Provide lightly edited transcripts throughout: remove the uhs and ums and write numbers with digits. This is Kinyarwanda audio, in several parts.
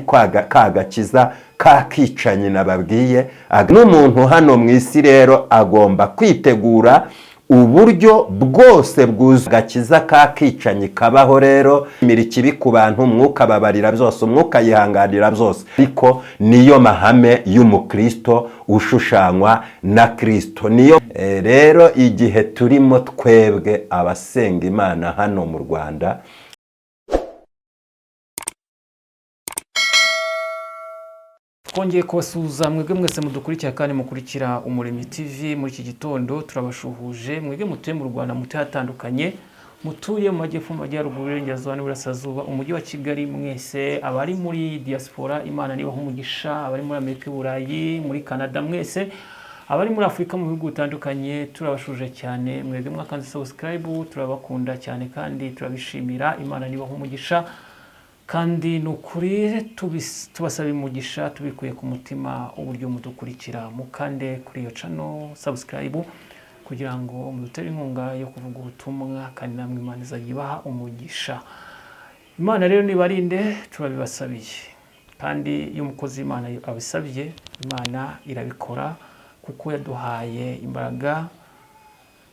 ka gakiza ka kicanyi nababwiye. N'umuntu hano mu isi rero agomba kwitegura uburyo bwose bwuzuye. Agakiza ka kicanyi kabaho rero, imira ikibi ku bantu, Umwuka ababarira byose, Umwuka yihanganira byose, ariko niyo mahame y'umukristo ushushanywa na Kristo. Niyo rero igihe turimo twebwe abasenga Imana hano mu Rwanda. Twongeye kubasuhuza mwebwe mwese mudukurikira kandi mukurikira Umuremyi TV muri iki gitondo. Turabashuhuje mwebwe mutuye mu Rwanda, mutuye hatandukanye, mutuye mu majyepfo, mu majyaruguru, iburengerazuba n'iburasirazuba, umujyi wa Kigali mwese, abari muri diaspora, Imana nibaha umugisha, abari muri Amerika, i Burayi, muri Canada mwese, abari muri Afurika mu bihugu bitandukanye, turabashuje cyane. Mwebwe mwakanze subscribe, turabakunda cyane kandi turabishimira. Imana nibaha umugisha kandi ni ukuri tubasaba umugisha tubikuye ku mutima uburyo mudukurikira. Mukande kuri iyo channel subscribe kugira ngo mudutere inkunga yo kuvuga ubutumwa, kandi namwe Imana izajya ibaha umugisha. Imana rero nibarinde, turabibasabiye, kandi iyo umukozi w'Imana abisabye, Imana irabikora, kuko yaduhaye imbaraga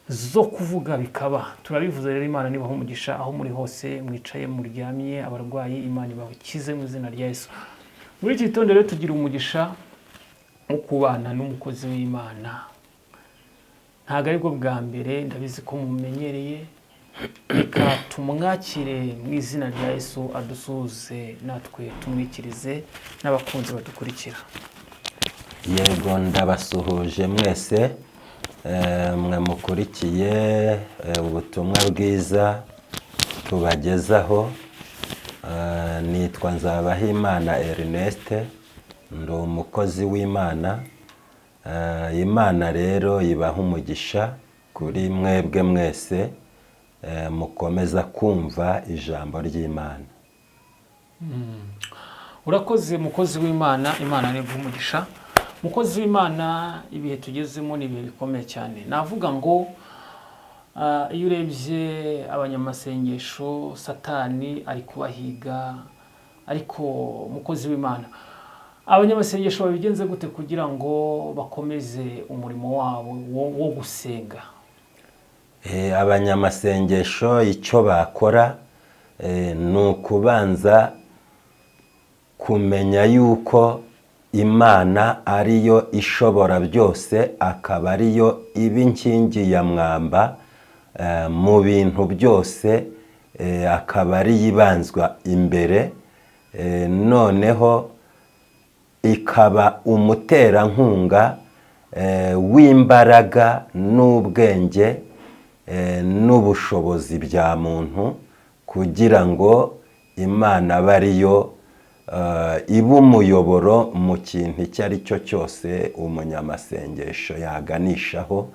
zo kuvuga bikaba. Turabivuze rero, Imana nibaha umugisha aho muri hose, mwicaye, muryamye, abarwayi Imana ibakize mu izina rya Yesu. Muri iki gitondo rero tugira umugisha wo kubana n'umukozi w'Imana. Ntabwo aribwo bwa mbere, ndabizi ko mumenyereye. Reka tumwakire mu izina rya Yesu, adusuhuze natwe tumwikirize n'abakunzi badukurikira. Yego, ndabasuhuje mwese mwe mukurikiye ubutumwa bwiza tubagezaho. Nitwa Nzabahimana Ernest, ndi umukozi w'Imana. Imana rero ibaha umugisha kuri mwebwe mwese mukomeza kumva ijambo ry'Imana. Urakoze mukozi w'Imana, Imana ni umugisha. Mukozi w'Imana, ibihe tugezemo ni ibihe bikomeye cyane. Navuga ngo iyo urebye abanyamasengesho, Satani ari kubahiga. Ariko mukozi w'Imana, abanyamasengesho babigenze gute kugira ngo bakomeze umurimo wabo wo gusenga? Abanyamasengesho icyo bakora ni ukubanza kumenya yuko Imana ariyo ishobora byose, akaba ariyo iba inkingi ya mwamba mu bintu byose, akaba ariyo ibanzwa imbere, noneho ikaba umuterankunga w'imbaraga n'ubwenge n'ubushobozi bya muntu, kugira ngo Imana abe ariyo iba umuyoboro mu kintu icyo ari cyo cyose umunyamasengesho yaganishaho.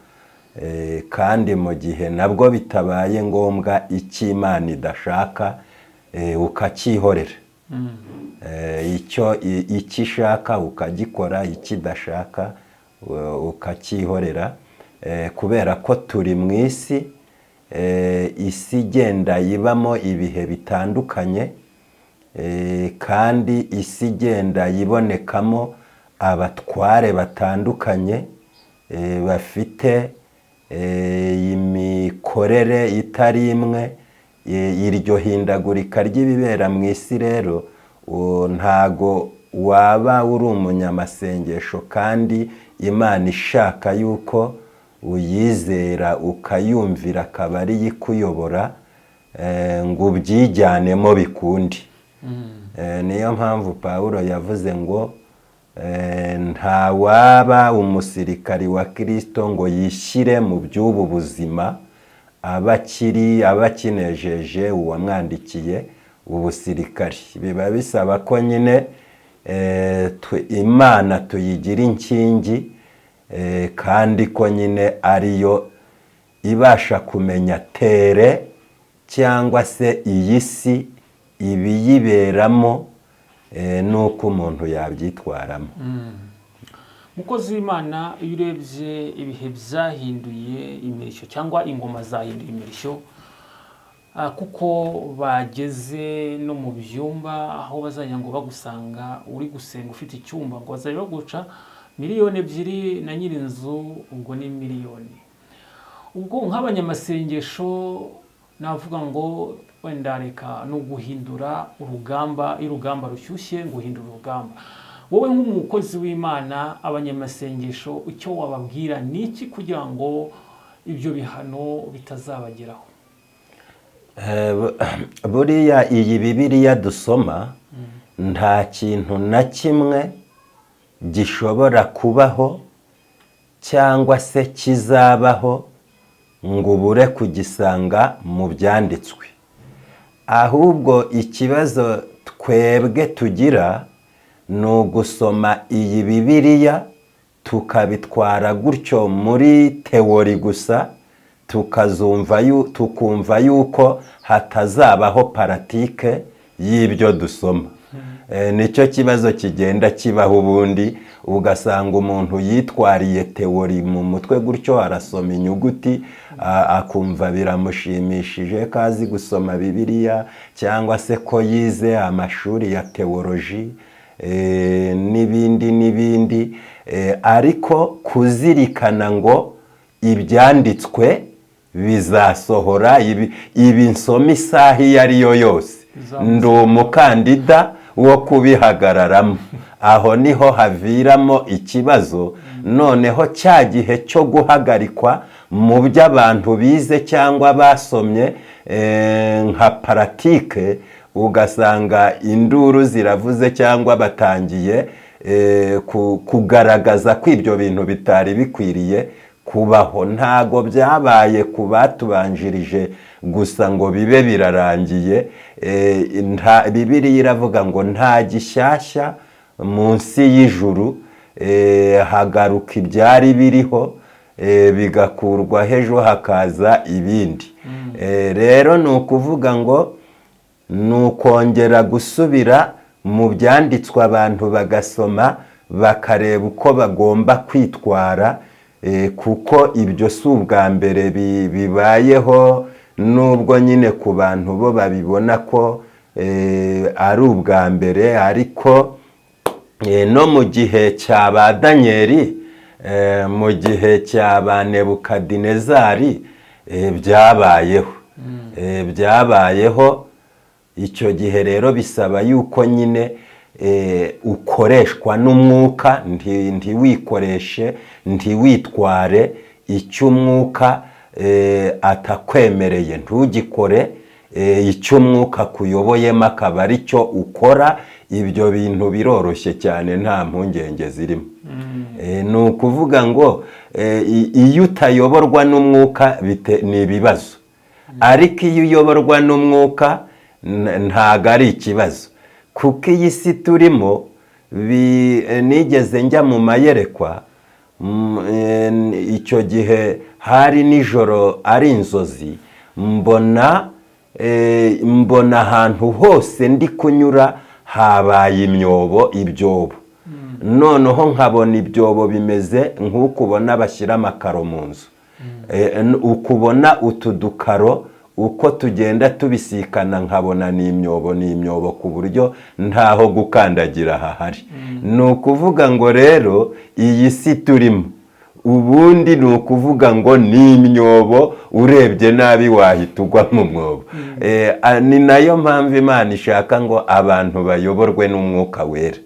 Kandi mu gihe nabwo bitabaye ngombwa, icyo Imana idashaka ukacyihorera, icyo ishaka ukagikora, icyo idashaka ukacyihorera, kubera ko turi mu isi, isi igenda ibamo ibihe bitandukanye, kandi isi igenda ibonekamo abatware batandukanye bafite imikorere itari imwe. Iryo hindagurika ry'ibibera mu isi rero, ntago waba uri umunyamasengesho kandi Imana ishaka yuko uyizera ukayumvira, akaba ariyo ikuyobora, ngo ubyijyanemo bikunde. Niyo mpamvu Pawulo yavuze ngo nta waba umusirikari wa Kirisito ngo yishyire mu by'ubu buzima, aba akiri aba akinejeje uwamwandikiye ubusirikari. Biba bisaba ko nyine Imana tuyigira inkingi, kandi ko nyine ariyo ibasha kumenya tere cyangwa se iyi si, ibiyiberamo, n'uko umuntu yabyitwaramo. Mukozi w'Imana, iyo urebye ibihe byahinduye imirishyo cyangwa ingoma zahinduye imirishyo. Kuko bageze no mu byumba aho bazajya ngo bagusanga uri gusenga ufite icyumba, ngo bazajya baguca 2 miliyoni na nyir'inzu ubwo ni miliyoni. Ubwo nk'abanyamasengesho navuga ngo wenda reka ni uguhindura urugamba. Iyo urugamba rushyushye ngo uhindura urugamba. Wowe nk'umukozi w'Imana, abanyamasengesho icyo wababwira ni iki kugira ngo ibyo bihano bitazabageraho? Buriya iyi Bibiliya dusoma, nta kintu na kimwe gishobora kubaho cyangwa se kizabaho ngo ubure kugisanga mu byanditswe. Ahubwo ikibazo twebwe tugira ni ugusoma iyi Bibiliya tukabitwara gutyo muri théorie gusa, tukumva yuko hatazabaho pratique y'ibyo dusoma. Nicyo kibazo kigenda kibaho. Ubundi ugasanga umuntu yitwariye théorie mu mutwe gutyo, arasoma inyuguti, akumva biramushimishije ko azi gusoma Bibiliya cyangwa se ko yize amashuri ya théologie n'ibindi n'ibindi. Ariko kuzirikana ngo ibyanditswe bizasohora, ibi nsoma isaha iyo ari yo yose ndi umukandida wo kubihagararamo, aho niho haviramo ikibazo. Noneho cya gihe cyo guhagarikwa mu byo abantu bize cyangwa basomye nka pratique, ugasanga induru ziravuze cyangwa batangiye kugaragaza ko ibyo bintu bitari bikwiriye kubaho. Ntago byabaye ku batubanjirije gusa ngo bibe birarangiye. Bibiliya iravuga ngo nta gishyashya munsi y'ijuru. Hagaruka ibyari biriho, bigakurwa, ejo hakaza ibindi. Rero ni ukuvuga ngo ni ukongera gusubira mu byanditswe, abantu bagasoma, bakareba uko bagomba kwitwara, kuko ibyo si ubwa mbere bibayeho, nubwo nyine ku bantu bo babibona ko ari ubwa mbere. Ariko no mu gihe cya ba Daniyeli, mu gihe cya ba Nebukadinezari, byabayeho. Byabayeho icyo gihe. Rero bisaba yuko nyine ukoreshwa n'umwuka, ntiwikoreshe, ntiwitware. Icyo umwuka atakwemereye ntugikore, icyo umwuka akuyoboyemo akaba ari cyo ukora. Ibyo bintu biroroshye cyane, nta mpungenge zirimo. Ni ukuvuga ngo iyo utayoborwa n'umwuka ni ibibazo, ariko iyo uyoborwa n'umwuka ntago ari ikibazo, kuko iyi si turimo, nigeze njya mu mayerekwa. Icyo gihe hari nijoro, ari inzozi. Mbona ahantu hose ndi kunyura habaye imyobo, ibyobo. Noneho nkabona ibyobo bimeze nk'uko ubona bashyira amakaro mu nzu. Ukubona utu dukaro uko tugenda tubisikana, nkabona ni imyobo, ni imyobo, ku buryo ntaho gukandagira hahari. Ni ukuvuga ngo rero iyi si turimo ubundi ni ukuvuga ngo ni imyobo, urebye nabi wahita ugwa mu mwobo. Ni nayo mpamvu Imana ishaka ngo abantu bayoborwe n'umwuka wera.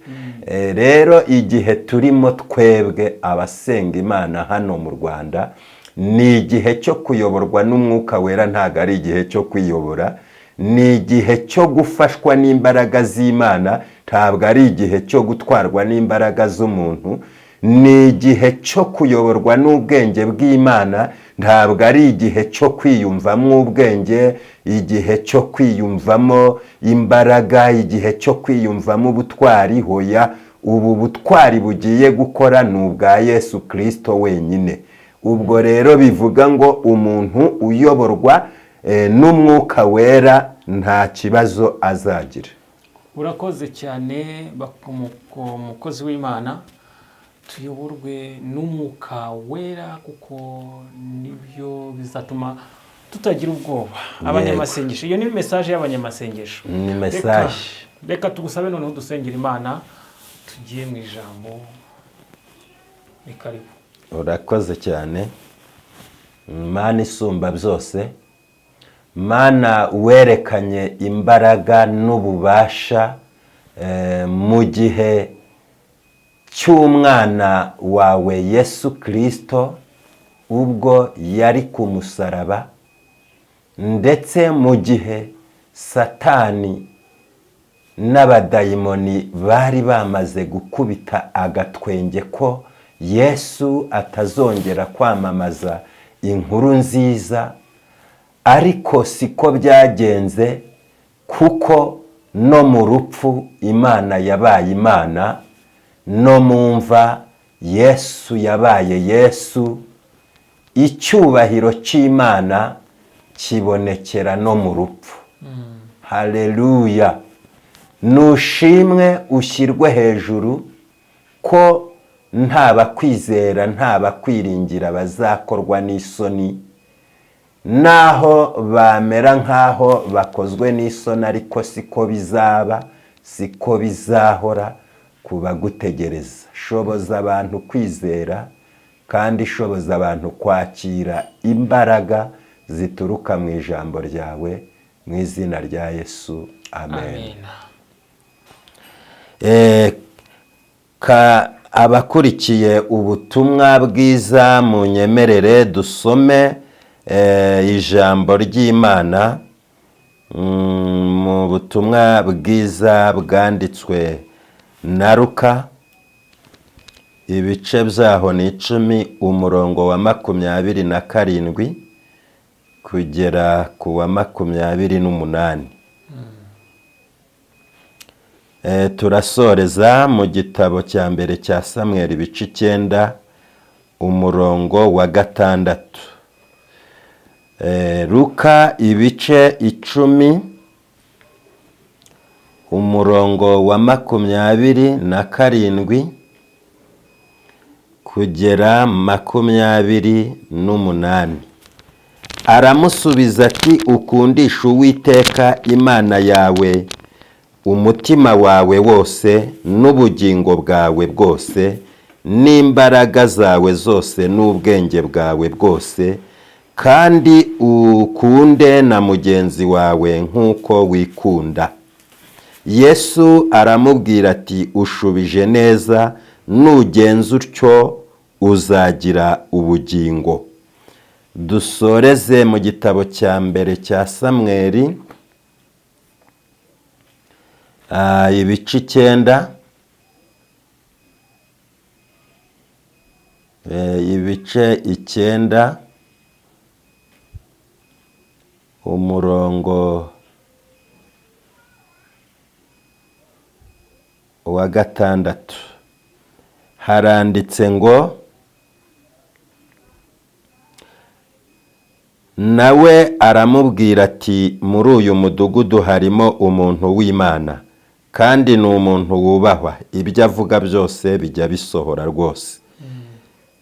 Rero igihe turimo twebwe abasenga Imana hano mu Rwanda ni igihe cyo kuyoborwa n'umwuka wera, ntabwo ari igihe cyo kwiyobora. Ni igihe cyo gufashwa n'imbaraga z'Imana, ntabwo ari igihe cyo gutwarwa n'imbaraga z'umuntu. Ni igihe cyo kuyoborwa n'ubwenge bw'Imana, ntabwo ari igihe cyo kwiyumvamo ubwenge, igihe cyo kwiyumvamo imbaraga, igihe cyo kwiyumvamo ubutwari. Hoya, ubu butwari bugiye gukora ni ubwa Yesu Kirisito wenyine. Ubwo rero bivuga ngo umuntu uyoborwa n'umwuka wera nta kibazo azagira. Urakoze cyane, umukozi w'Imana. Tuyoborwe n'umwuka wera kuko nibyo bizatuma Tutagira ubwoba, abanyamasengesho. Iyo ni message y'abanyamasengesho. Ni message. Reka tugusabe noneho dusengera Imana, tugiye mu ijambo. Ni karibu. Urakoze cyane. Mana isumba byose, Mana werekanye imbaraga n'ububasha mu gihe cy'umwana wawe Yesu Kirisito ubwo yari ku musaraba, ndetse mu gihe Satani n'abadayimoni bari bamaze gukubita agatwenge ko Yesu atazongera kwamamaza inkuru nziza, ariko siko byagenze, kuko no mu rupfu Imana yabaye Imana, no mu mva Yesu yabaye Yesu. Icyubahiro cy'Imana kibonekera no mu rupfu. Haleluya! Nushimwe, ushyirwe hejuru, ko nta bakwizera, nta bakwiringira bazakorwa n'isoni, naho bamera nk'aho bakozwe n'isoni, ariko siko bizaba, siko bizahora ku bagutegereza. Shoboza abantu kwizera, kandi shoboza abantu kwakira imbaraga zituruka mu ijambo ryawe, mu izina rya Yesu, amen. Amen. Abakurikiye ubutumwa bwiza, mu nyemerere dusome ijambo ry'Imana mu butumwa bwiza bwanditswe na Luka, ibice byaho ni 10, umurongo wa 27 kugera ku wa 28. Turasoreza mu gitabo cya mbere cya Samweli, ibice 9, umurongo wa 6. Luka ibice 10, umurongo wa 27 kugera 28. Aramusubiza ati: "Ukundisha Uwiteka Imana yawe umutima wawe wose n'ubugingo bwawe bwose n'imbaraga zawe zose n'ubwenge bwawe bwose, kandi ukunde na mugenzi wawe nk'uko wikunda." Yesu aramubwira ati: "Ushubije neza, nugenza utyo uzagira ubugingo." Dusoreze mu gitabo cya mbere cya Samweli, ibice 9, ibice 9, umurongo wa 6, haranditse ngo: "Nawe aramubwira ati: 'Muri uyu mudugudu harimo umuntu w'Imana, kandi ni umuntu wubahwa, ibyo avuga byose bijya bisohora rwose.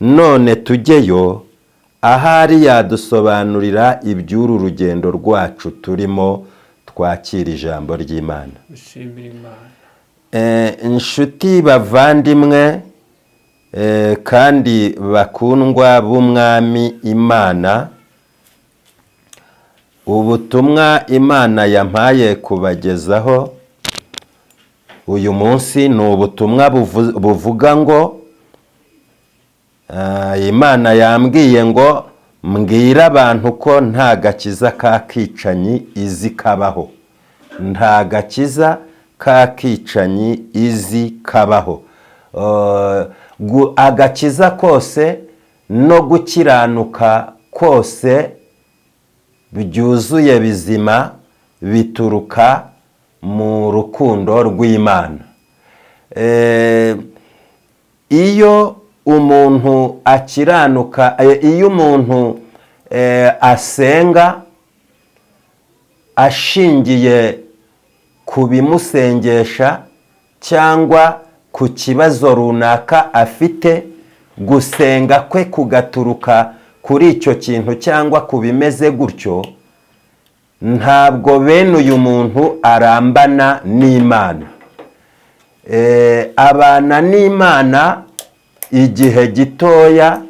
None tujyeyo, ahari yadusobanurira iby'uru rugendo rwacu turimo.'" Twakira ijambo ry'Imana. Bishimira Imana. Inshuti bavandimwe, kandi bakundwa b'Umwami Imana, ubutumwa Imana yampaye kubagezaho uyu munsi ni ubutumwa buvuga ngo Imana yambwiye ngo mbwire abantu ko nta gakiza k'akicanyi izi kabaho, nta gakiza k'akicanyi izi kabaho. Agakiza kose no gukiranuka kose byuzuye bizima bituruka mu rukundo rw'Imana. Iyo umuntu akiranuka, iyo umuntu asenga ashingiye ku bimusengesha cyangwa ku kibazo runaka afite, gusenga kwe kugaturuka kuri icyo kintu cyangwa ku bimeze gutyo, ntabwo bene uyu muntu arambana n'Imana. Abana n'Imana igihe gitoya,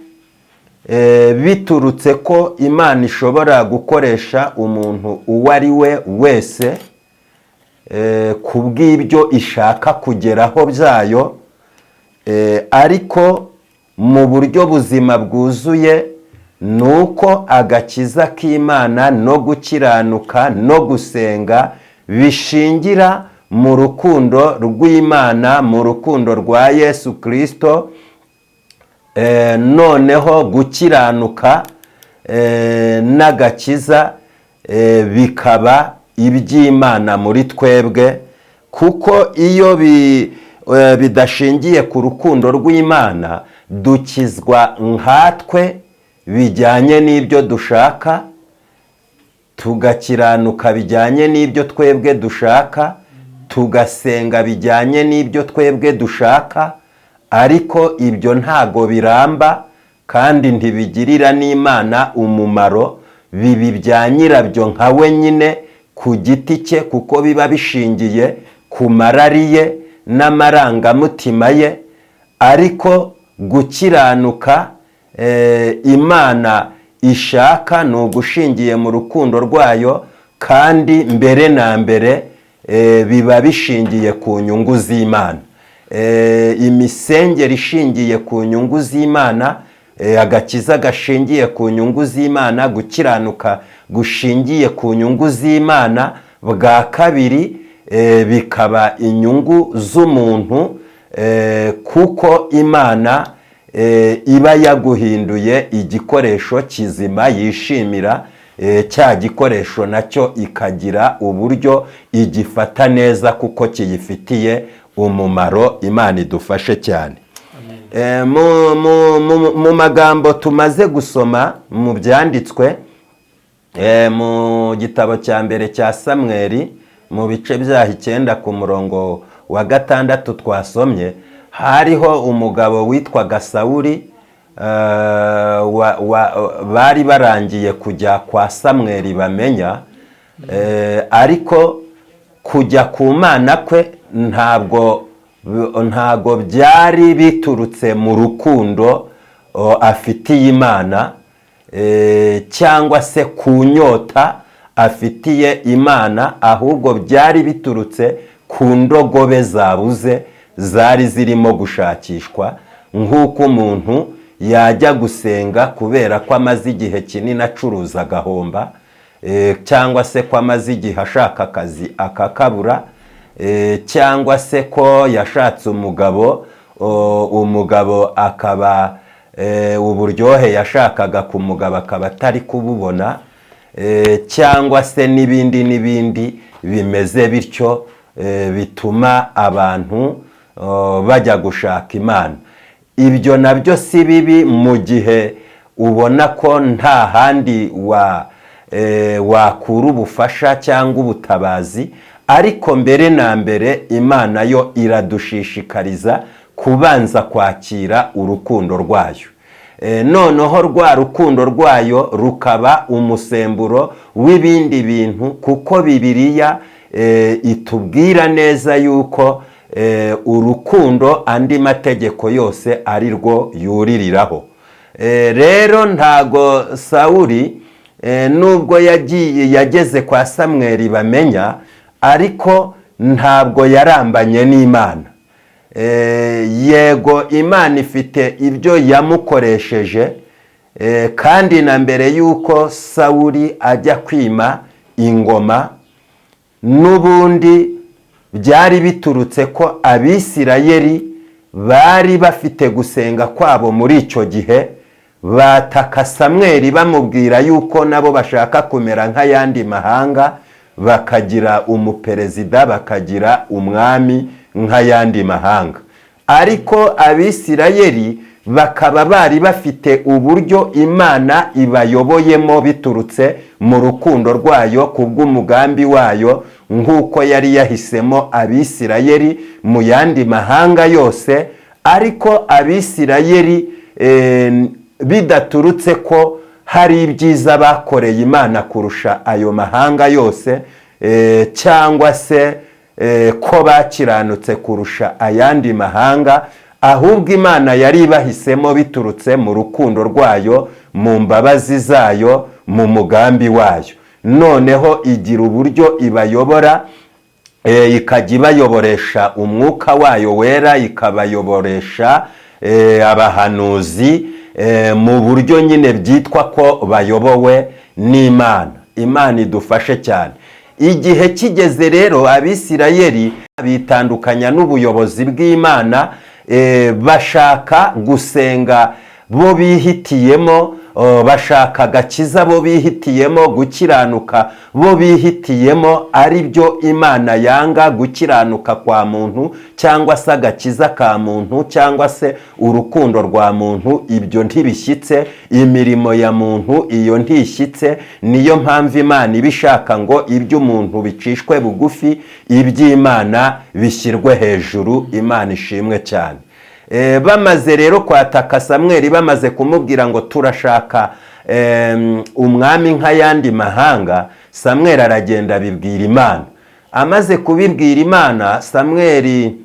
biturutse ko Imana ishobora gukoresha umuntu uwo ari we wese ku bw'ibyo ishaka kugeraho byayo, ariko mu buryo buzima bwuzuye ni uko agakiza k'Imana no gukiranuka no gusenga bishingira mu rukundo rw'Imana, mu rukundo rwa Yesu Kirisito. Noneho gukiranuka n'agakiza bikaba iby'Imana muri twebwe, kuko iyo bidashingiye ku rukundo rw'Imana, dukizwa nkatwe bijyanye n'ibyo dushaka, tugakiranuka bijyanye n'ibyo twebwe dushaka, tugasenga bijyanye n'ibyo twebwe dushaka, ariko ibyo ntago biramba kandi ntibigirira n'Imana umumaro. Bibi bya nyirabyo nka we nyine ku giti cye, kuko biba bishingiye ku marari ye n'amarangamutima ye. Ariko gukiranuka Imana ishaka ni ugushingiye mu rukundo rwayo, kandi mbere na mbere biba bishingiye ku nyungu z'Imana. Imisengere ishingiye ku nyungu z'Imana, agakiza gashingiye ku nyungu z'Imana, gukiranuka gushingiye ku nyungu z'Imana, bwa kabiri bikaba inyungu z'umuntu, kuko Imana iba yaguhinduye igikoresho kizima yishimira. Cya gikoresho nacyo ikagira uburyo igifata neza kuko kiyifitiye umumaro. Imana idufashe cyane. Mu magambo tumaze gusoma mu byanditswe, mu gitabo cya mbere cya Samweri, mu bice byaho 9 ku murongo wa 6 twasomye, hariho umugabo witwaga Sawuri. Bari barangiye kujya kwa Samweri bamenya, ariko kujya ku Mana kwe ntabwo byari biturutse mu rukundo afitiye Imana cyangwa se ku nyota afitiye Imana, ahubwo byari biturutse ku ndogobe zabuze zari zirimo gushakishwa, nk'uko umuntu yajya gusenga kubera ko amaze igihe kinini acuruza agahomba, cyangwa se ko amaze igihe ashaka akazi akakabura, cyangwa se ko yashatse umugabo, umugabo akaba uburyohe yashakaga ku mugabo akaba atari kububona, cyangwa se n'ibindi n'ibindi bimeze bityo bituma abantu bajya gushaka Imana. Ibyo nabyo si bibi mu gihe ubona ko nta handi wakura ubufasha cyangwa ubutabazi, ariko mbere na mbere Imana yo iradushishikariza kubanza kwakira urukundo rwayo. Noneho rwa rukundo rwayo rukaba umusemburo w'ibindi bintu, kuko Bibiliya itubwira neza yuko urukundo andi mategeko yose ari rwo yuririraho. Rero ntago Sawuri, nubwo yagiye yageze kwa Samweri bamenya, ariko ntabwo yarambanye n'Imana. Yego, Imana ifite ibyo yamukoresheje, kandi na mbere y'uko Sawuri ajya kwima ingoma, n'ubundi byari biturutse ko Abisirayeli bari bafite gusenga kwabo muri icyo gihe, bataka Samweri bamubwira yuko nabo bashaka kumera nk'ayandi mahanga, bakagira umuperezida, bakagira umwami nk'ayandi mahanga. Ariko Abisirayeli bakaba bari bafite uburyo Imana ibayoboyemo biturutse mu rukundo rwayo, ku bw'umugambi wayo, nk'uko yari yahisemo Abisirayeli mu yandi mahanga yose. Ariko Abisirayeli bidaturutse ko hari ibyiza bakoreye Imana kurusha ayo mahanga yose, cyangwa se ko bakiranutse kurusha ayandi mahanga, ahubwo Imana yari ibahisemo biturutse mu rukundo rwayo, mu mbabazi zayo, mu mugambi wayo. Noneho igira uburyo ibayobora, ikajya ibayoboresha umwuka wayo wera, ikabayoboresha abahanuzi, mu buryo nyine byitwa ko bayobowe n'Imana. Imana idufashe cyane. Igihe kigeze rero, Abisirayeli bitandukanya n'ubuyobozi bw'Imana, bashaka gusenga bo bihitiyemo, bashaka agakiza bo bihitiyemo, gukiranuka bo bihitiyemo, ari byo Imana yanga: gukiranuka kwa muntu, cyangwa se agakiza ka muntu, cyangwa se urukundo rwa muntu. Ibyo ntibishyitse, imirimo ya muntu iyo ntishyitse. Niyo mpamvu Imana iba ishaka ngo iby'umuntu bicishwe bugufi, iby'Imana bishyirwe hejuru. Imana ishimwe cyane. Bamaze rero kwataka Samweli, bamaze kumubwira ngo turashaka umwami nk'ayandi mahanga, Samweli aragenda abibwira Imana. Amaze kubibwira Imana, Samweli,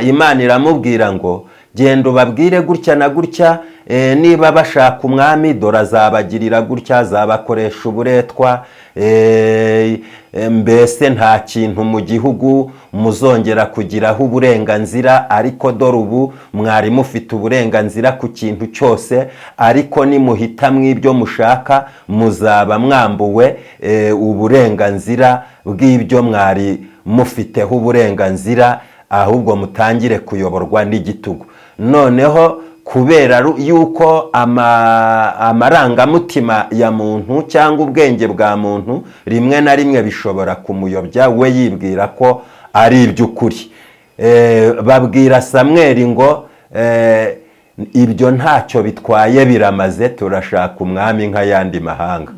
Imana iramubwira ngo genda ubabwire gutya na gutya, niba bashaka umwami, dore azabagirira gutya, azabakoresha uburetwa, mbese nta kintu mu gihugu muzongera kugiraho uburenganzira. Ariko dore ubu mwari mufite uburenganzira ku kintu cyose, ariko nimuhitamo ibyo mushaka, muzaba mwambuwe uburenganzira bw'ibyo mwari mufiteho uburenganzira, ahubwo mutangire kuyoborwa n'igitugu. Noneho kubera yuko amarangamutima ya muntu cyangwa ubwenge bwa muntu rimwe na rimwe bishobora kumuyobya, we yibwira ko ari iby'ukuri, babwira Samweli ngo ibyo ntacyo bitwaye, biramaze, turashaka umwami nk'ayandi mahanga.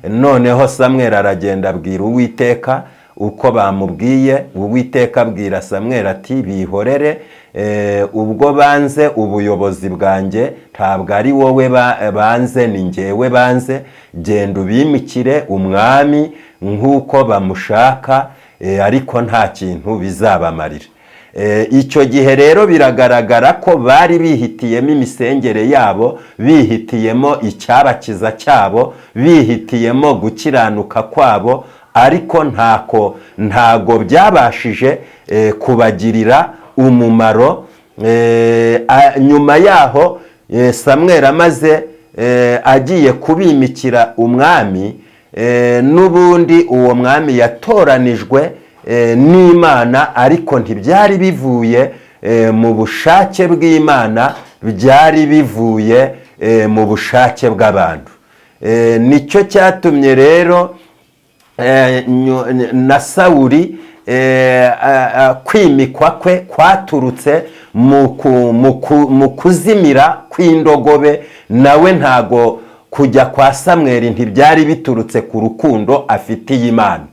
Noneho Samweli aragenda abwira Uwiteka uko bamubwiye. Uwiteka abwira Samweli ati bihorere, ubwo banze ubuyobozi bwanjye, ntabwo ari wowe banze, ni ngewe banze. Genda ubimikire umwami nk'uko bamushaka, ariko nta kintu bizabamarira. Icyo gihe rero biragaragara ko bari bihitiyemo imisengere yabo, bihitiyemo icyabakiza cyabo, bihitiyemo gukiranuka kwabo, ariko ntago byabashije kubagirira umumaro. Nyuma yaho, Samweli amaze agiye kubimikira umwami, n'ubundi uwo mwami yatoranijwe n'Imana, ariko ntibyari bivuye mu bushake bw'Imana, byari bivuye mu bushake bw'abantu. Nicyo cyatumye rero na Sawuri kwimikwa kwe kwaturutse mu kuzimira kw'indogobe. Nawe ntago kujya kwa Samweli ntibyari biturutse ku rukundo afitiye Imana.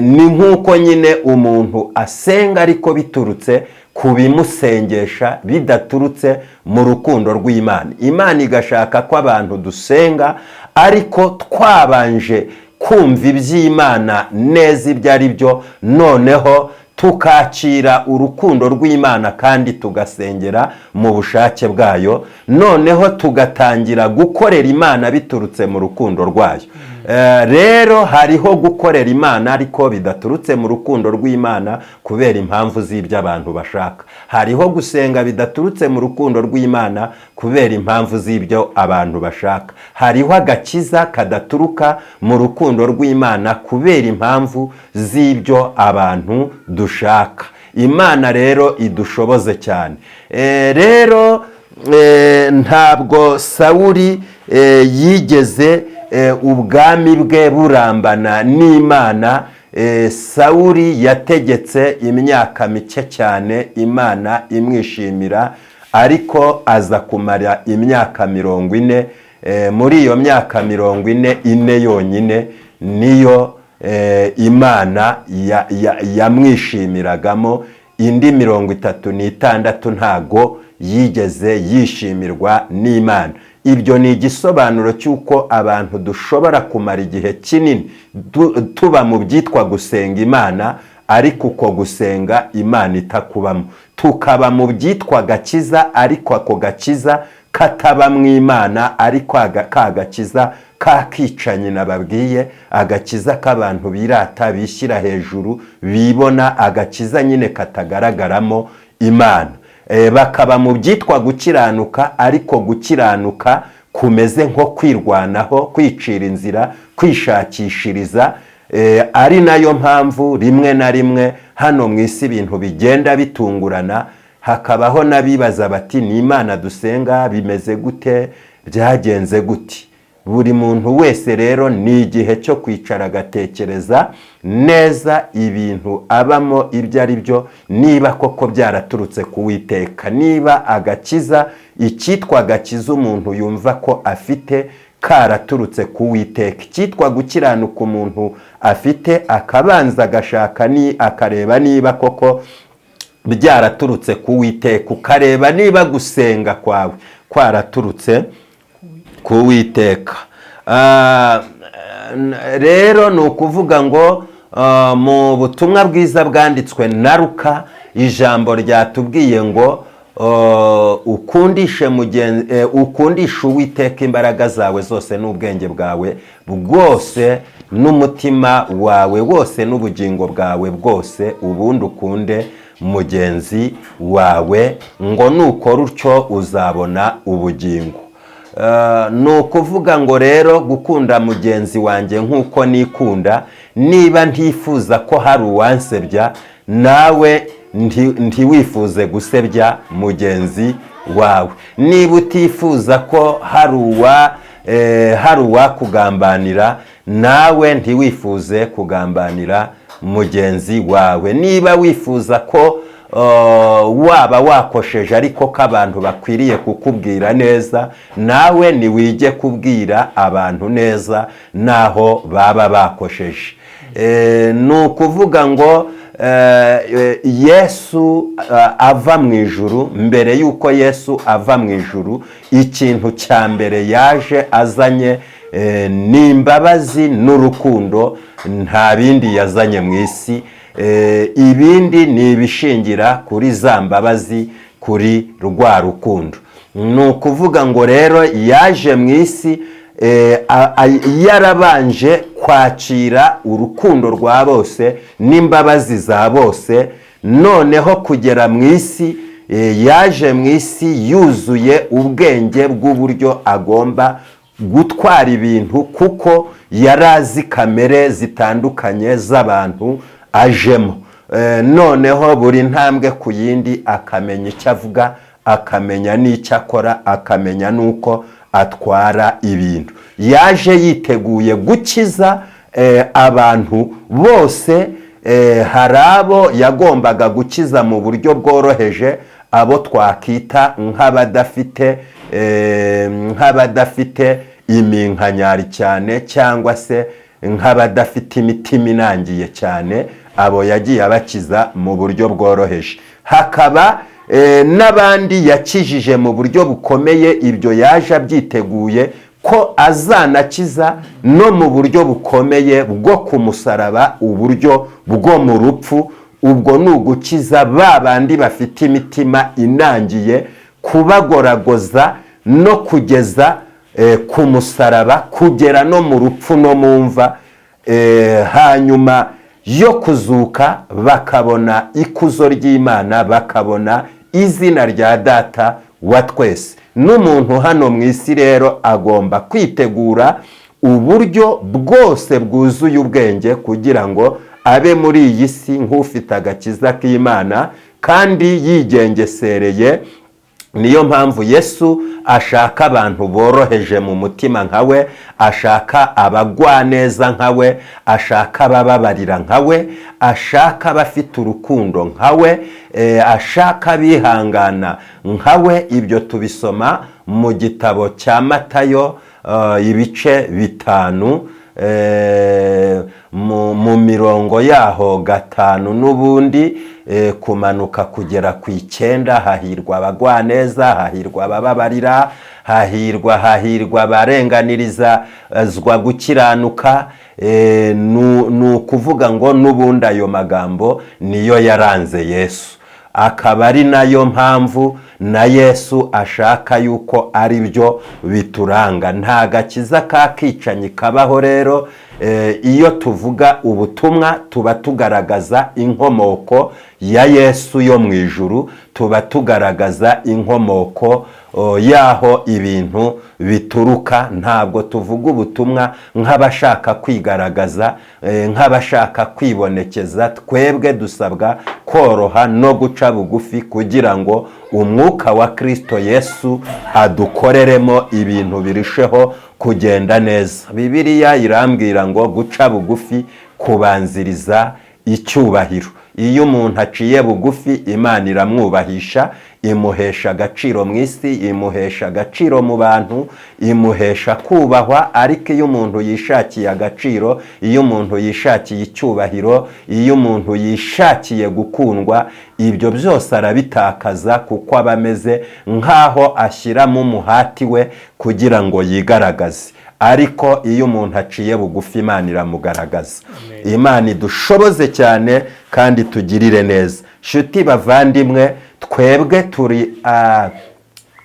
Ni nk'uko nyine umuntu asenga ariko biturutse ku bimusengesha, bidaturutse mu rukundo rw'Imana. Imana igashaka ko abantu dusenga ariko twabanje kumva iby'Imana neza ibyo ari byo, noneho tukakira urukundo rw'Imana kandi tugasengera mu bushake bwayo, noneho tugatangira gukorera Imana biturutse mu rukundo rwayo. Rero hariho gukorera Imana ariko bidaturutse mu rukundo rw'Imana kubera impamvu z'ibyo abantu bashaka. Hariho gusenga bidaturutse mu rukundo rw'Imana kubera impamvu z'ibyo abantu bashaka. Hariho agakiza kadaturuka mu rukundo rw'Imana kubera impamvu z'ibyo abantu dushaka. Imana rero idushoboze cyane. Rero ntabwo Sawuri yigeze ubwami bwe burambana n'Imana. Sawuri yategetse imyaka mike cyane Imana imwishimira, ariko aza kumara imyaka 40. Muri iyo myaka 40, 4 yonyine niyo Imana yamwishimiragamo, indi 36 ntago yigeze yishimirwa n'Imana. Ibyo ni igisobanuro cy'uko abantu dushobora kumara igihe kinini tuba mu byitwa gusenga Imana, ariko uko gusenga Imana itakubamo, tukaba mu byitwa gakiza, ariko ako gakiza kataba mu Imana, ariko ka gakiza kakicanyi nababwiye, agakiza k'abantu birata, bishyira hejuru, bibona, agakiza nyine katagaragaramo Imana. Bakaba mu byitwa gukiranuka, ariko gukiranuka kumeze nko kwirwanaho, kwicira inzira, kwishakishiriza. Ari nayo mpamvu rimwe na rimwe hano mu isi ibintu bigenda bitungurana, hakabaho n'abibaza bati: "Ni Imana dusenga? Bimeze gute? Byagenze gute?" Buri muntu wese rero ni igihe cyo kwicara agatekereza neza ibintu abamo ibyo ari byo, niba koko byaraturutse ku Witeka, niba agakiza, icyitwa agakiza umuntu yumva ko afite, karaturutse ku Witeka, icyitwa gukiranuka umuntu afite, akabanza agashaka ni akareba niba koko byaraturutse ku Witeka, ukareba niba gusenga kwawe kwaraturutse ku Witeka. Rero ni ukuvuga ngo mu butumwa bwiza bwanditswe na Luka, ijambo ryatubwiye ngo ukundishe Uwiteka imbaraga zawe zose n'ubwenge bwawe bwose n'umutima wawe wose n'ubugingo bwawe bwose, ubundi ukunde mugenzi wawe, ngo nukora utyo uzabona ubugingo. Ni ukuvuga ngo rero gukunda mugenzi wanjye nk'uko nikunda, niba ntifuza ko hari uwansebya, nawe ntiwifuze gusebya mugenzi wawe. Niba utifuza ko hari uwakugambanira, nawe ntiwifuze kugambanira mugenzi wawe. Niba wifuza ko waba wakosheje ariko ko abantu bakwiriye kukubwira neza, nawe ntiwige kubwira abantu neza naho baba bakosheje. Ni ukuvuga ngo Yesu ava mu ijuru, mbere y'uko Yesu ava mu ijuru, ikintu cya mbere yaje azanye ni imbabazi n'urukundo. Nta bindi yazanye mu isi. Ibindi ni ibishingira kuri za mbabazi, kuri rwa rukundo. Ni ukuvuga ngo rero yaje mu isi yarabanje kwakira urukundo rwa bose n'imbabazi za bose. Noneho kugera mu isi, yaje mu isi yuzuye ubwenge bw'uburyo agomba gutwara ibintu, kuko yari azi kamere zitandukanye z'abantu ajemo. Noneho buri ntambwe ku yindi akamenya icyo avuga, akamenya n'icyo akora, akamenya n'uko atwara ibintu. Yaje yiteguye gukiza abantu bose. Hari abo yagombaga gukiza mu buryo bworoheje, abo twakita nk'abadafite iminkanyari cyane, cyangwa se nk'abadafite imitima inangiye cyane. Abo yagiye abakiza mu buryo bworoheje. Hakaba n'abandi yakijije mu buryo bukomeye. Ibyo yaje abyiteguye ko azanakiza no mu buryo bukomeye bwo ku musaraba, uburyo bwo mu rupfu. Ubwo ni ugukiza ba bandi bafite imitima inangiye, kubagoragoza no kugeza ku musaraba, kugera no mu rupfu no mu mva, hanyuma yo kuzuka bakabona ikuzo ry'Imana, bakabona izina rya Data wa twese. N'umuntu hano mu isi rero agomba kwitegura uburyo bwose bwuzuye ubwenge kugira ngo abe muri iyi si nk'ufite agakiza k'Imana kandi yigengesereye. Niyo mpamvu Yesu ashaka abantu boroheje mu mutima nka we, ashaka abagwaneza nka we, ashaka abababarira nka we, ashaka abafite urukundo nka we, ashaka abihangana nka we. Ibyo tubisoma mu gitabo cya Matayo, ibice 5. mu mirongo yaho 5 n'ubundi kumanuka kugera ku 9, hahirwa abagwaneza, hahirwa abababarira, hahirwa abarenganirizwa gukiranuka. Ni ukuvuga ngo n'ubundi ayo magambo niyo yaranze Yesu, akaba ari nayo mpamvu na Yesu ashaka yuko ari byo bituranga. Nta gakiza k'akicanyi kabaho. Rero iyo tuvuga ubutumwa tuba tugaragaza inkomoko ya Yesu yo mu ijuru, tuba tugaragaza inkomoko y'aho ibintu bituruka. Ntabwo tuvuga ubutumwa nk'abashaka kwigaragaza, nk'abashaka kwibonekeza. Twebwe dusabwa koroha no guca bugufi kugira ngo umwuka wa Kristo Yesu adukoreremo ibintu birusheho kugenda neza. Bibiliya irambwira ngo guca bugufi kubanziriza icyubahiro. Iyo umuntu aciye bugufi, Imana iramwubahisha, imuhesha agaciro mu isi, imuhesha agaciro mu bantu, imuhesha kubahwa. Ariko iyo umuntu yishakiye agaciro, iyo umuntu yishakiye icyubahiro, iyo umuntu yishakiye gukundwa, ibyo byose arabitakaza, kuko aba ameze nk'aho ashyiramo umuhati we kugira ngo yigaragaze. Ariko iyo umuntu aciye bugufi, Imana iramugaragaza. Imana idushoboze cyane kandi tugirire neza. Nshuti bavandimwe, twebwe turi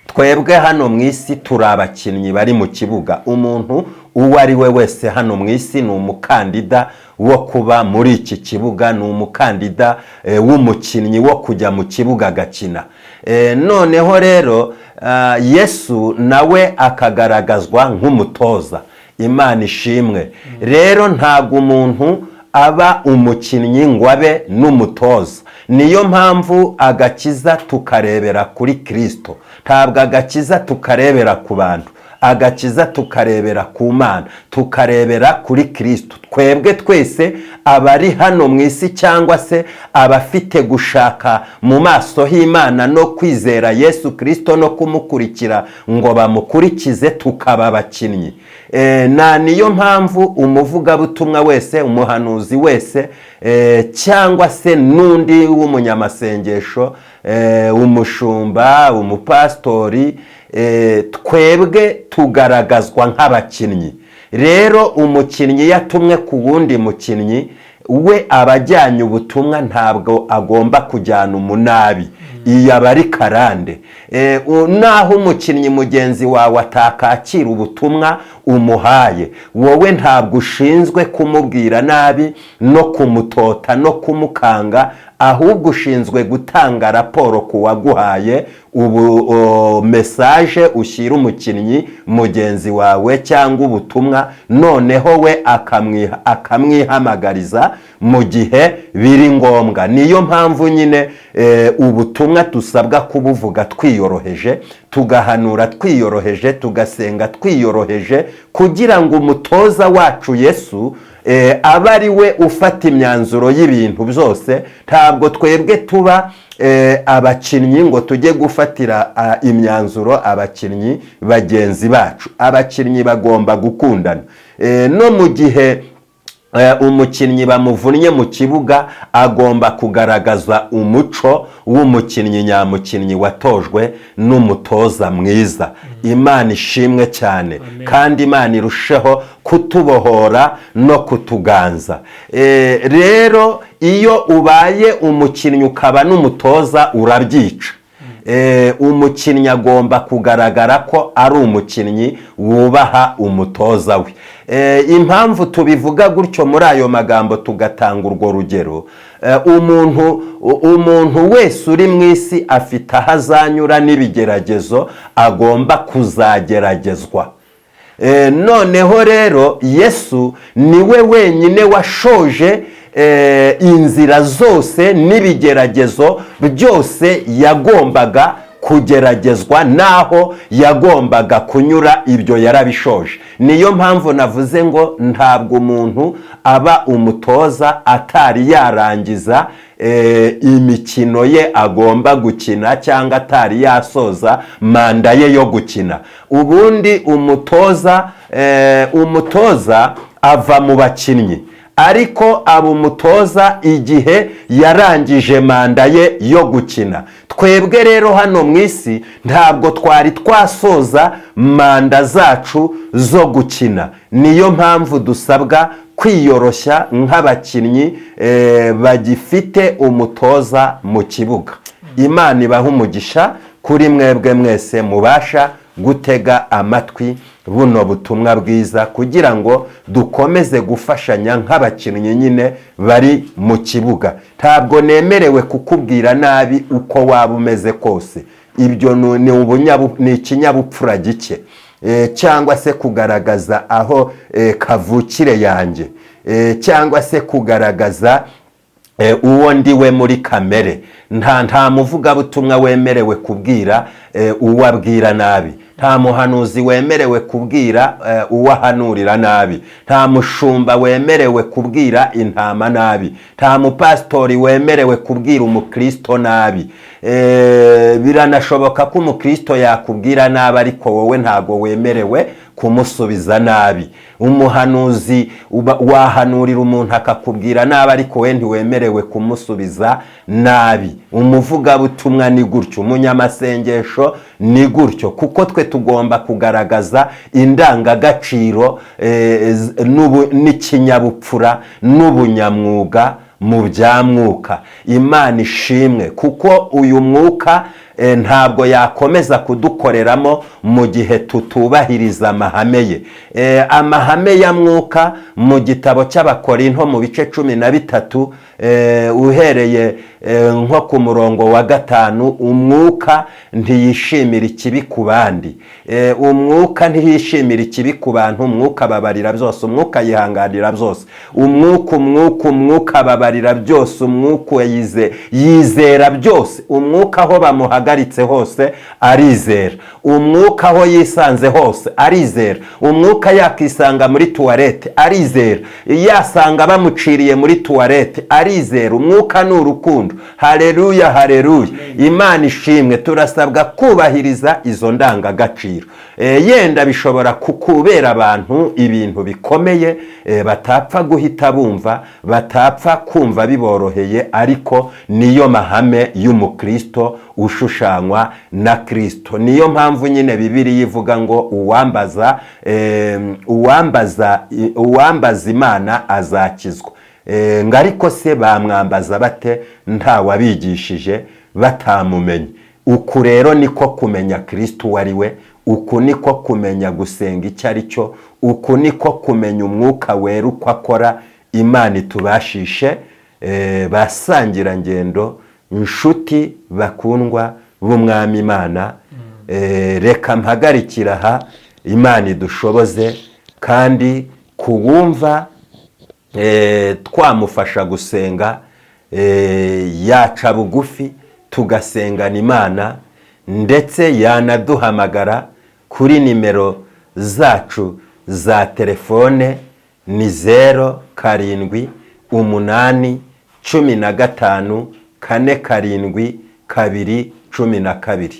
twebwe hano mu isi turi abakinnyi bari mu kibuga. Umuntu uwo ari we wese hano mu isi ni umukandida wo kuba muri iki kibuga, ni umukandida w'umukinnyi wo kujya mu kibuga agakina. Noneho rero Yesu nawe akagaragazwa nk'umutoza. Imana ishimwe. Rero ntabwo umuntu aba umukinnyi ngo abe n'umutoza. Niyo mpamvu agakiza tukarebera kuri Kirisito, ntabwo agakiza tukarebera ku bantu. Agakiza tukarebera ku Mana, tukarebera kuri Kirisito. Twebwe twese abari hano mu isi cyangwa se abafite gushaka mu maso h'Imana no kwizera Yesu Kirisito no kumukurikira ngo bamukurikize, tukaba abakinnyi. Na niyo mpamvu umuvugabutumwa wese, umuhanuzi wese, cyangwa se n'undi w'umunyamasengesho, umushumba, umupasitori, twebwe tugaragazwa nk'abakinnyi. Rero umukinnyi yatumwe ku wundi mukinnyi, we aba ajyanye ubutumwa, ntabwo agomba kujyana umunabi, iyo aba ari karande. Naho umukinnyi mugenzi wawe atakakira ubutumwa umuhaye, wowe ntabwo ushinzwe kumubwira nabi no kumutota no kumukanga, ahubwo ushinzwe gutanga raporo ku waguhaye ubu message ushyira umukinnyi mugenzi wawe cyangwa ubutumwa, noneho we akamwihamagariza mu gihe biri ngombwa. Niyo mpamvu nyine ubutumwa dusabwa kubuvuga twiyoroheje, tugahanura twiyoroheje, tugasenga twiyoroheje, kugira ngo umutoza wacu Yesu abe ari we ufata imyanzuro y'ibintu byose. Ntabwo twebwe tuba abakinnyi ngo tujye gufatira imyanzuro abakinnyi bagenzi bacu. Abakinnyi bagomba gukundana. No mu gihe umukinnyi bamuvunnye mu kibuga, agomba kugaragaza umuco w'umukinnyi nyamukinnyi watojwe n'umutoza mwiza. Imana ishimwe cyane, kandi Imana irusheho kutubohora no kutuganza. Rero iyo ubaye umukinnyi ukaba n'umutoza, urabyica. Umukinnyi agomba kugaragara ko ari umukinnyi wubaha umutoza we. Impamvu tubivuga gutyo muri ayo magambo, tugatanga urwo rugero, umuntu wese uri mu isi afite aho azanyura n'ibigeragezo agomba kuzageragezwa. Noneho rero Yesu niwe wenyine washoje inzira zose n'ibigeragezo byose yagombaga kugeragezwa n'aho yagombaga kunyura, ibyo yarabishoje. Niyo mpamvu navuze ngo ntabwo umuntu aba umutoza atari yarangiza imikino ye agomba gukina cyangwa atari yasoza manda ye yo gukina. Ubundi umutoza Ava mu bakinnyi, ariko aba umutoza igihe yarangije manda ye yo gukina. Twebwe rero hano mu isi ntabwo twari twasoza manda zacu zo gukina. Niyo mpamvu dusabwa kwiyoroshya nk'abakinnyi bagifite umutoza mu kibuga. Imana ibaha umugisha kuri mwebwe mwese mubasha gutega amatwi buno butumwa bwiza, kugira ngo dukomeze gufashanya nk'abakinnyi nyine bari mu kibuga. Ntabwo nemerewe kukubwira nabi uko waba umeze kose. Ibyo ni ikinyabupfura gike, cyangwa se kugaragaza aho kavukire yanjye, cyangwa se kugaragaza uwo ndiwe muri kamere. Nta muvugabutumwa wemerewe kubwira uwo abwira nabi, nta muhanuzi wemerewe kubwira uwo ahanurira nabi, nta mushumba wemerewe kubwira intama nabi, nta mupasitori wemerewe kubwira umukristo nabi. Biranashoboka ko umukristo yakubwira nabi, ariko wowe ntabwo wemerewe kumusubiza nabi. Umuhanuzi wahanurira umuntu akakubwira nabi, ariko we ntiwemerewe kumusubiza nabi. Umuvugabutumwa ni gutyo, umunyamasengesho ni gutyo, kuko twe tugomba kugaragaza indangagaciro n'ikinyabupfura n'ubunyamwuga mu bya mwuka. Imana ishimwe, kuko uyu mwuka ntabwo yakomeza kudukoreramo mu gihe tutubahiriza amahame ye. Amahame ya mwuka mu gitabo cy'Abakorinto mu bice 13, uhereye nko ku murongo wa 5: umwuka ntiyishimira ikibi ku bandi. Umwuka ntiyishimira ikibi ku bantu. Umwuka ababarira byose, umwuka yihanganira byose, umwuka ababarira byose, umwuka yizera byose. Umwuka aho bamuhagaritse hose arizera, umwuka aho yisanze hose arizera. Umwuka yakisanga muri toilette arizera, yasanga bamuciriye muri toilette arizera. Umwuka ni urukundo. Hareruya, hareruya, Imana ishimwe. Turasabwa kubahiriza izo ndangagaciro. Yenda bishobora kukubera abantu ibintu bikomeye, batapfa guhita bumva, batapfa kumva biboroheye, ariko niyo mahame y'umukristo ushushanywa na Kristo. Niyo mpamvu nyine Bibiliya ivuga ngo uwambaza Imana azakizwa. Ngo ariko se bamwambaza bate ntawabigishije, batamumenye? Uku rero niko kumenya Kristo uwo ari we, uku niko kumenya gusenga icyo ari cyo, uku niko kumenya Umwuka Wera uko akora. Imana itubashishe, basangirangendo, inshuti bakundwa b'Umwami Imana. Reka mpagarikira aha. Imana idushoboze, kandi kuwumva twamufasha gusenga, yaca bugufi tugasengana Imana, ndetse yanaduhamagara kuri nimero zacu za telefone, ni 078 15 47 2 12,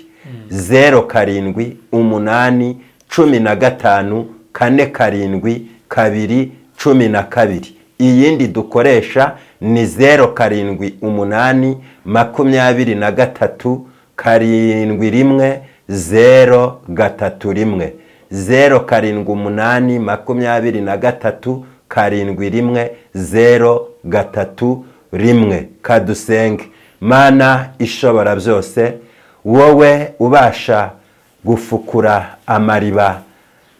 078 15 47 2 12. Iyindi dukoresha ni 078 23 71 031, 078 23 71 031. Kadusenge. Mana ishobora byose, wowe ubasha gufukura amariba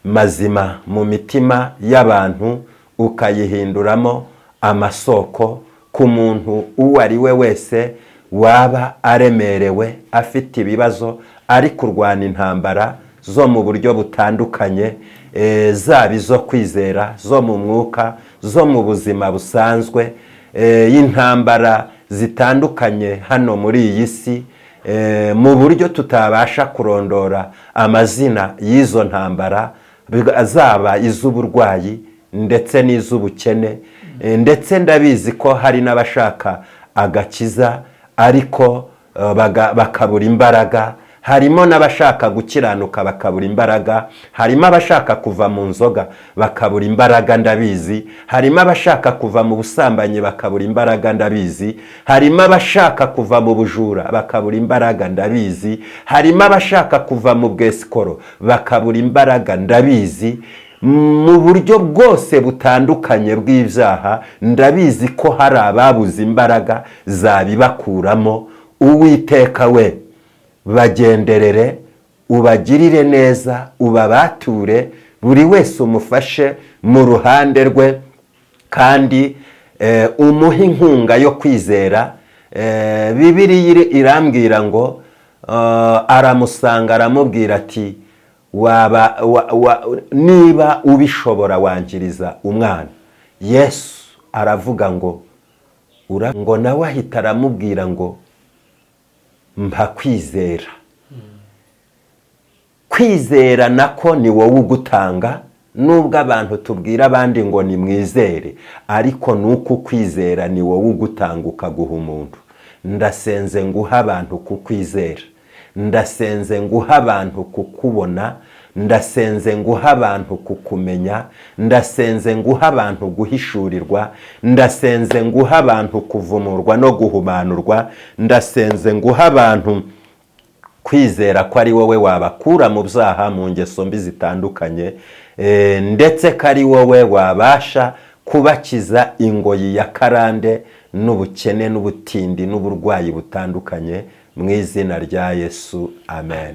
mazima mu mitima y'abantu, ukayihinduramo amasoko ku muntu uwo ari we wese waba aremerewe, afite ibibazo, ari kurwana intambara zo mu buryo butandukanye, zaba izo kwizera, zo mu mwuka, zo mu buzima busanzwe, y'intambara zitandukanye hano muri iyi si, mu buryo tutabasha kurondora amazina y'izo ntambara, zaba iz'uburwayi ndetse n'iz'ubukene. Ndetse ndabizi ko hari n'abashaka agakiza ariko bakabura imbaraga. Hari n'abashaka gusenga ariko Harimo n'abashaka gukiranuka bakabura imbaraga. Harimo abashaka kuva mu nzoga bakabura imbaraga, ndabizi. Harimo abashaka kuva mu busambanyi bakabura imbaraga, ndabizi. Harimo abashaka kuva mu bujura bakabura imbaraga, ndabizi. Harimo abashaka kuva mu bwesikoro bakabura imbaraga, ndabizi. Mu buryo bwose butandukanye bw'ibyaha, ndabizi ko hari ababuze imbaraga zabibakuramo. Uwiteka we, bagenderere, ubagirire neza, ubabature, buri wese umufashe mu ruhande rwe, kandi umuhe inkunga yo kwizera. Bibiliya irambwira ngo aramusanga, aramubwira ati: "Waba niba ubishobora wangiriza umwana." Yesu aravuga ngo ngo nawe ahita aramubwira ngo: "Mpa kwizera." Kwizera nako ni wowe ugutanga. Nubwo abantu tubwira abandi ngo nimwizere, ariko ni uko ukwizera ni wowe ugutanga, ukaguha umuntu. Ndasenze nguha abantu kukwizera, ndasenze nguha abantu kukubona, ndasenze nguha abantu kukumenya, ndasenze nguha abantu guhishurirwa, ndasenze nguha abantu kuvumurwa no guhumanurwa, ndasenze nguha abantu kwizera ko ari wowe wabakura mu byaha, mu ngeso mbi zitandukanye, ndetse ko ari wowe wabasha kubakiza ingoyi ya karande n'ubukene n'ubutindi n'uburwayi butandukanye, mu izina rya Yesu, amen.